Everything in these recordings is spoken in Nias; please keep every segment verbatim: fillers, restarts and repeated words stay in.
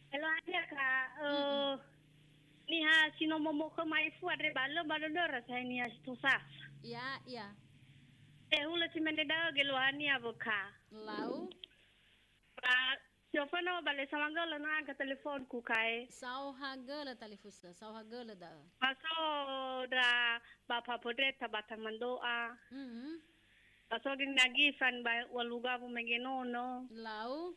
Eluahania, Kak, eh, niha si no momokhö ma'ifu andre ba lö ba dödöra sahe niha si tosa. Ya, ya. Eh, hulö si mane da'ö geluahania wökha. Lau? Ba, si oföna ba lö samagölö na angka telefonku, Kak, e. Saohagölö talifusö, saohagölö da'ö. Ba so ndra ba Papa Dreta ba Tamando'a. Mhm. Ba so gina Gifan ba Walugawu mege nono. Lau?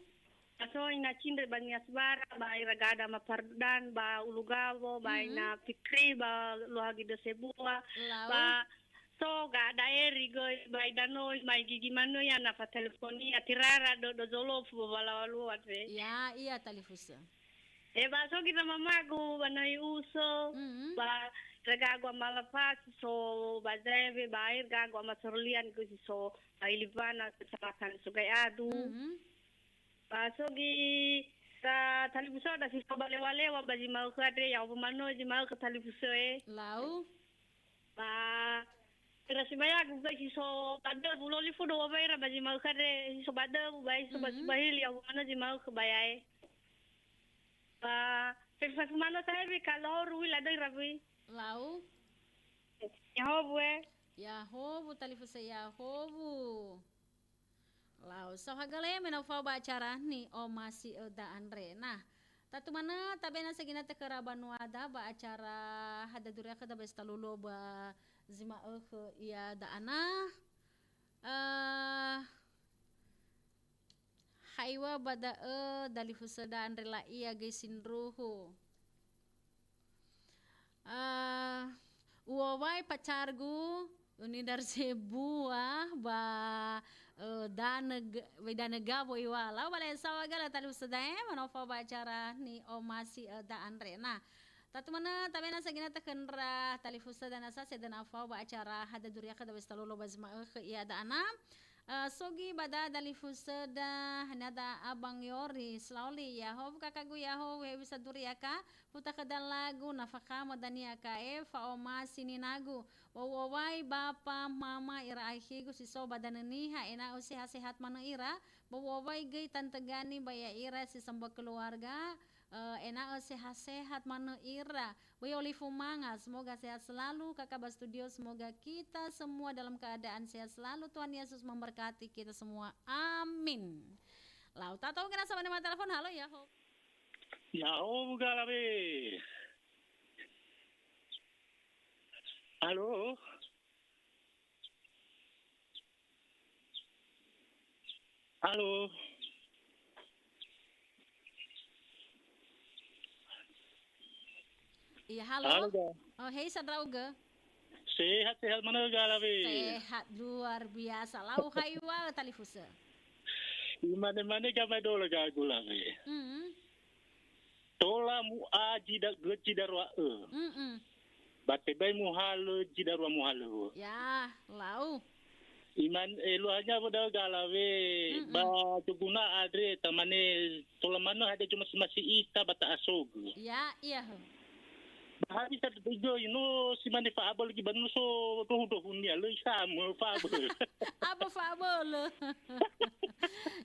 Ba so ina Cindre ba Niasbara, ba ira gada Mapardan, ba Ulugawo, ba ina Fikri, ba Luhagi Dosebua, ba so gada Eri göi, ba ida noi, mai gigi manö ya na fa telefonia, tirara do, do zolofu, ba walawa luat, re. Ya, iya talifusö. E, ba so gina mamagu, ba noi uso, ba ira gagu ama Lafasi, so ba Zewe, ba ira gagu ama Sorlian, göi si so, ba Ilivana, kecamatan Sungai Adu. Mhm. Ba so gi ta talifusö da si so ba lewa-lewa ba zi ma'ökhö andre, ya owo manö zi ma'ökhö talifusö e. Lau. Ba ira si bayagu göi si so ba döbu, loli fudo wa baira ba zi ma'ökhö andre, si so ba döbu, ba si so ba, mhm, Subahili, ya owo manö zi ma'ökhö ba yae. Ba fefu-fefu manö tahewi ka lohoru wi la döi rawi. Lau. Ya howu e. Ya howu talifusö, ya howu. Lau, saohagölö me na ufao ba acara ni'omasi'öda andre. Nah, tatu manö tabe na segina tekhöra banuada ba acara hadia duria khöda ba si talolo ba zi ma'ökhö iada'a na. Eh, haiwa ba da'ö dalifusöda andre la'ia göi sindruhu. Eh, u'owai pacargu, unindar sebua ba, eh, danö g-, wai danö gawo iwa. Lau bale saohagölö talifusöda e, manofo ba acara ni'omasi'öda andre. Nah, tatu manö tabe na segina tekhöra talifusöda nasa sedöna fao ba acara hadia duria khöda ba si talolo ba zi ma'ökhö iada'a na. Eh, so gi ba da dalifusöda, hana da Abang Yoris, laoli, ya howu kakagu, ya howu, hewisa duria ka, futa khöda lagu, na fakhamö dania ka e, fa'omasi ninagu. Ba u'owai bapa, mama, ira akhigu si so ba danö niha, ena'ö sehat-sehat manö ira. Ba u'owai göi tante Gani ba ya'ira si sambua keluarga, eh, ena'ö sehat-sehat manö ira. Böi olifu manga, semoga sehat selalu. Kakak ba studio, semoga kita semua dalam keadaan sehat selalu. Tuhan Yesus memberkati kita semua. Amin. Lau, tahu-tahu kena sama dengan telepon. Halo, ya, ho. Ya, ho, buka labe. Halo. Halo. Iya, halo. Halo, Ga. Oh, hei, sa ndra'ugö. Sehat-sehat manö, Ga Lawe. Sehat luar biasa. Lau haiwa talifusö. Imane-mane gamaedola gagu, Lawe. Mm. Tola mu'a zi da-, göi zi darua ö. Mm-mm. Ba tebai muhalö zi darua muhalö. Ya, lau. Iman-, eh, luahania wö da'ö, Ga Lawe, mm-mm, ba zoguna andre, tamane tola manö hadia zomasi-masi ita ba ta'asogö. Ya, iya, hö. Ba hadia sa göi no si mane fa'abölö göi ba no so dohu-dohunia, lö isamö fa'abölö. Apa fa'abölö?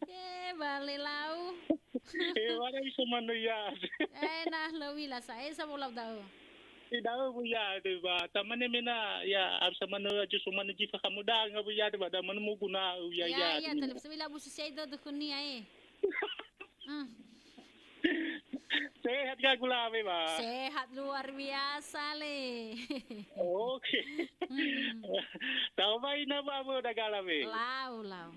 Eh, bale lau. Eh, wara bisa manö ia. Eh, nah, lö u'ila sa, eh, sa wolau da'ö. Eh, da'ö bu ia, de ba. Tamane mena, ya, abisa manö aja so manö zi fakhamödanga bu ia, de ba, da manö moguna, ya, ya, ya, de. Talifusö, u'ila bu sisi ai dödökhönia, eh. Hmm. Sehat gagu, Lawe, ba? Sehat luar biasa, le. Oke. Hmm. Tahu ba ina ba, ba da, Ga Lawe? Lau, lau.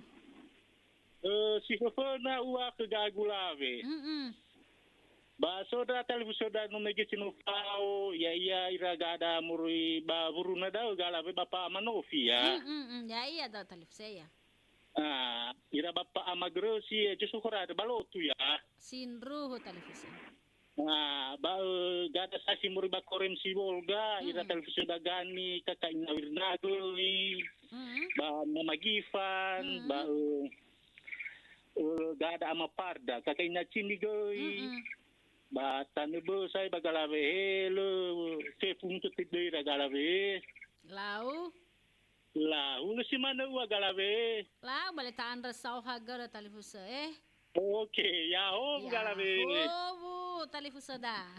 Eh, si föföna ua khö gagu, Lawe. Mm-mm. Ba so ndra talifusöda no mege si no fao, ya'ia ira gada moroi ba wuruna da'ö, Ga Lawe, Bapa Ama Nofi, ya. Mm-mm, ya'ia da talifusö, ya. Ah, ira Bapa Ama Grösi, ya, Jesu Korada, ba lotu, ya. Sindruhu talifusö. Nah, ba, eh, gada sasi moroi ba Korem Sibolga, ira, mm-mm, talifusöda Gani, Kaka Ina Wirna göi, mm-mm, ba Mama Gifan, mm-mm, ba, eh, eh, gada Ama Parda, Kaka Ina Cini göi, mm-mm, ba tanö bösa, eh, ba Ga Lawe, eh, lö, fefu muto tedera Ga Lawe. Lau. Lau, hulö si manö ua, Ga Lawe. Lau, bale ta'andrö saohagölö talifusö, eh. Oke, ya howu, Ga Lawe. Ya howu. Talifusöda.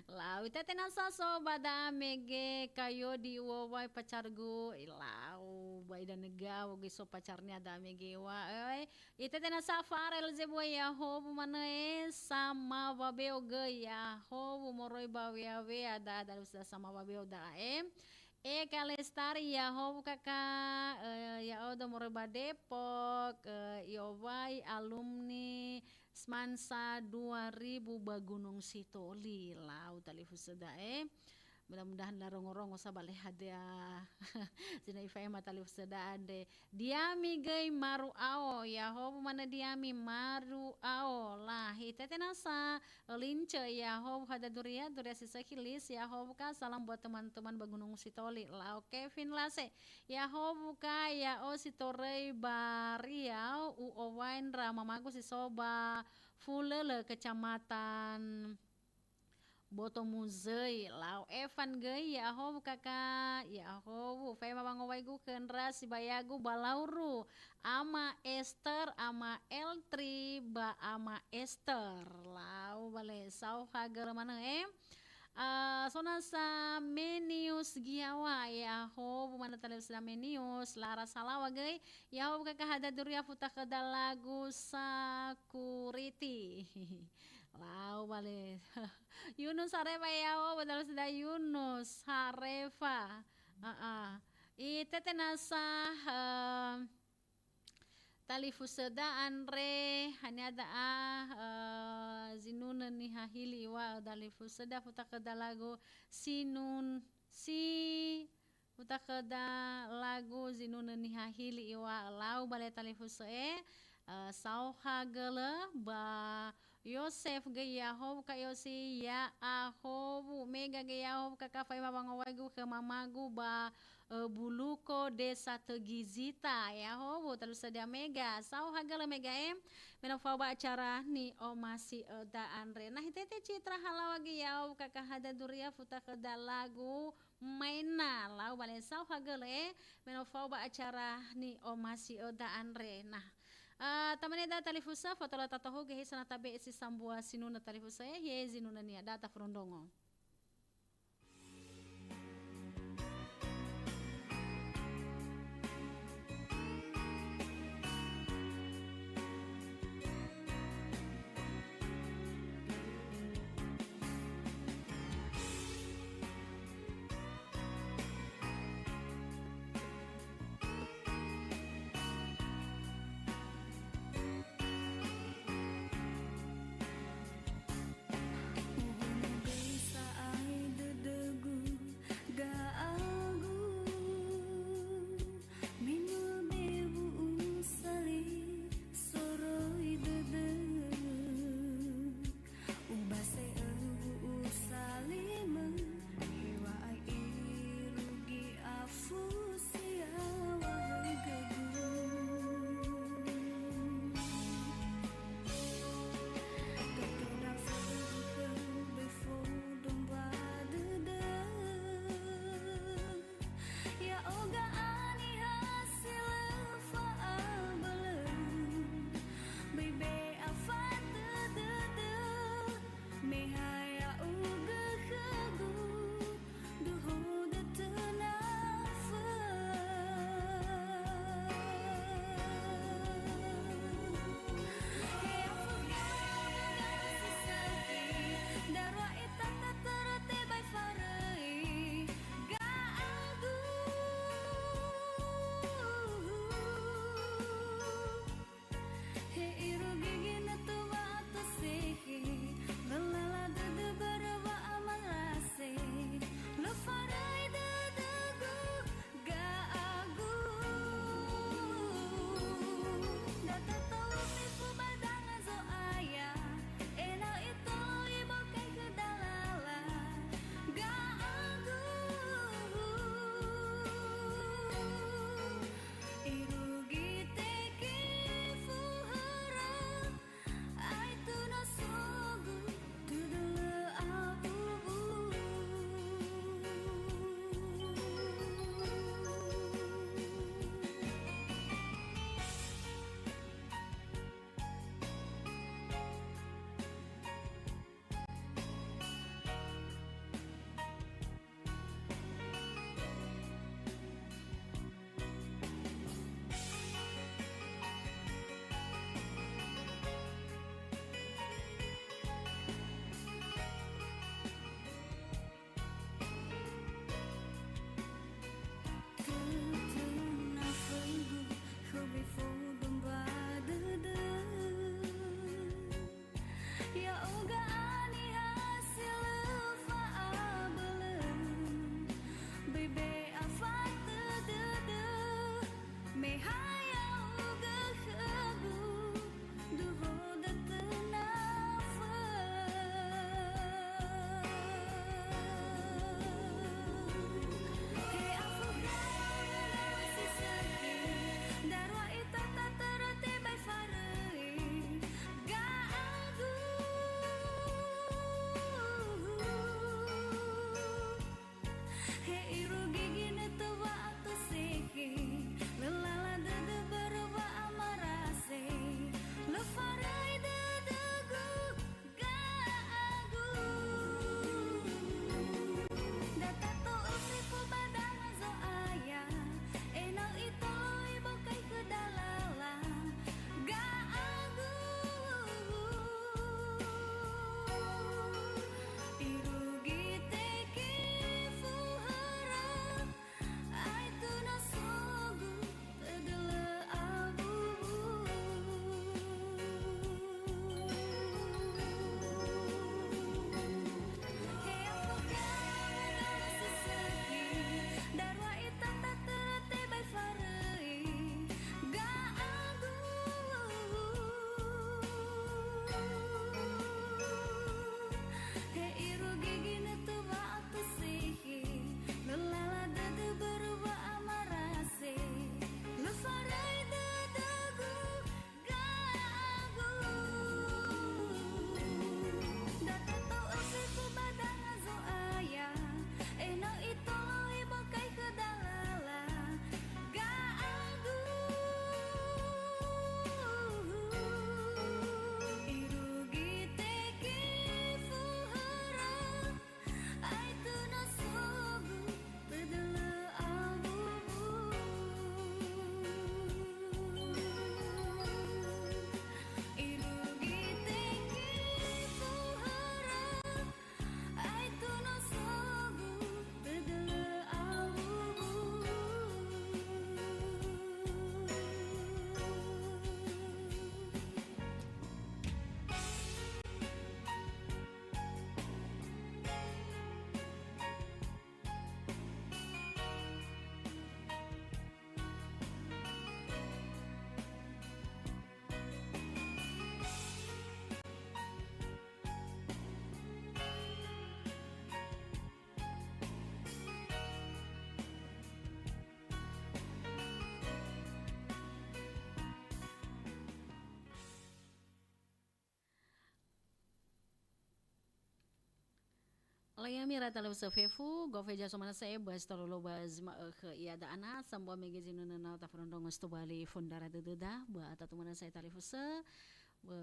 Lau, ita tenasa so ba da mege kayo di uowai pacargu. Lau, ba ida nega wogi so pacarnia da mege wa, oi. Ita tenasa Farel zebua ya hobu manö e sama wabeo göi ya hobu moroi ba wea-wea da, da lusa sama wabeo da e. Eka Lestari, ya howu kaka, eh, ya odo moroi ba Depok, eh, iowai alumni Smansa dua ribu ba Gunung Sitoli, lau talifusöda, eh. Mudah-mudahan la rongo-rongo sa ba le hadia. Sina ifaema talifusöda andre. Diami göi maru ao, ya howu manö diami maru ao. Lahi tete nasa, Lince, ya howu hada duria, duria si sökhi lis, ya howu ka, salam buat teman-teman ba Gunung Sitoli. Lau Kevin Lase, ya howu ka, ya o si toröi ba Riau, u owain ra mamagu si so ba Fulele, Kecamatan Boto Muzöi. Lau Evan göi, ya howu kaka, ya howu. Faema wangowaigu khö ndra sibayagu ba Lauru. Ama Esther, Ama Eltri, ba Ama Esther. Lau bale saohagölö manö, eh. Eh, so nasa Menius Giawa, ya howu manö talifusöda Menius, lara salawa göi, ya howu kaka hada duria futa khöda lagu Sakuriti. Lau bale. Yunus Harefa, ya howu talifusöda Yunus Harefa. Heeh. Ita tenasa, eh, talifusöda andre, hania da'a, eh, zinunö niha hili iŵa'ö talifusöda futa khöda lagu sinun-, si-, futa khöda lagu zinunö niha hili iŵa'ö lau bale talifusö e, eh, saohagölö ba Yosef göi ya howu ka Yosi, ya ahowu, mega göi ya howu kaka faema wangowaigu khö mamagu ba, eh, Buluko Desa Tögizita. Ya howu, talifusöda mega. Saohagölö mega, eh. Me no fao ba acara ni'omasi öda andre. Nah, tete Citra halawa göi ya howu kaka hada duria futa khöda lagu Maena, lau bale saohagölö, eh. Me no fao ba acara ni'omasi öda andre. Nah, eh, tamane da talifusö, fotola tatohu göi he sana tabe si sambua sinunö talifusö, eh, ye zinunö nia da tafurundrongo. Ya'ami ira talifusö fefu, gofu heza so manö sa'ae ba si talolo ba zi ma'ökhö iada'a na, sambua mege zinunö na tafarondrongo si tobali fondara dödöda, ba tatu manö sa'ae talifusö, ba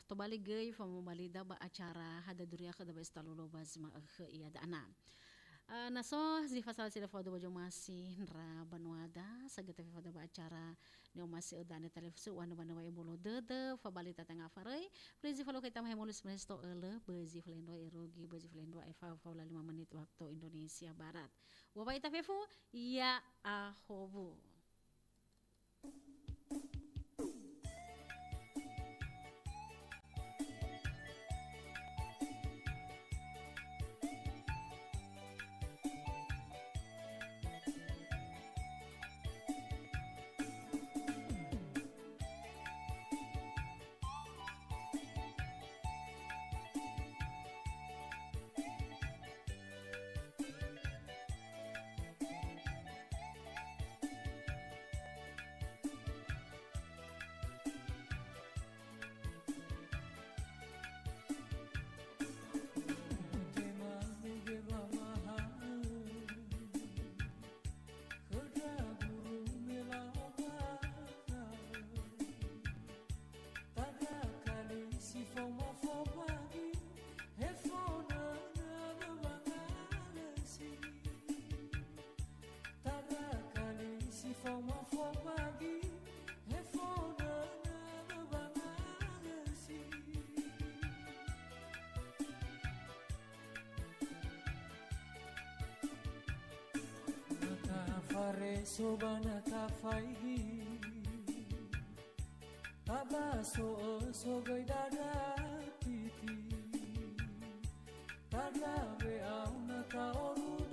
tobali göi famobalida ba acara Hadia Duria khöda ba si talolo ba zi ma'ökhö iada'a na. Eh, na so zi fasala si lö faudu ba zomasi ndra banuada, sagötö fefauda ba acara ni'omasi'ö dania talifusö, u'anö wanö wa'ebolo dödö, fabali tatanga faröi, Böi zi falukhe tamahemolu si manesto ölö, böi zi falendrua erugi, böi zi falendrua efau, fau la lima menit waktu Indonesia Barat. Wa ba ita fefu, ya ahowu. Tandra kali si faoma fobagi, he fona na wangalösi. Tandra kali si faoma fobagi, he fona na wangalösi. Na tafareso ba na tafaigi, tabaso öso göi dada titi. Tandra we'au na ta'oru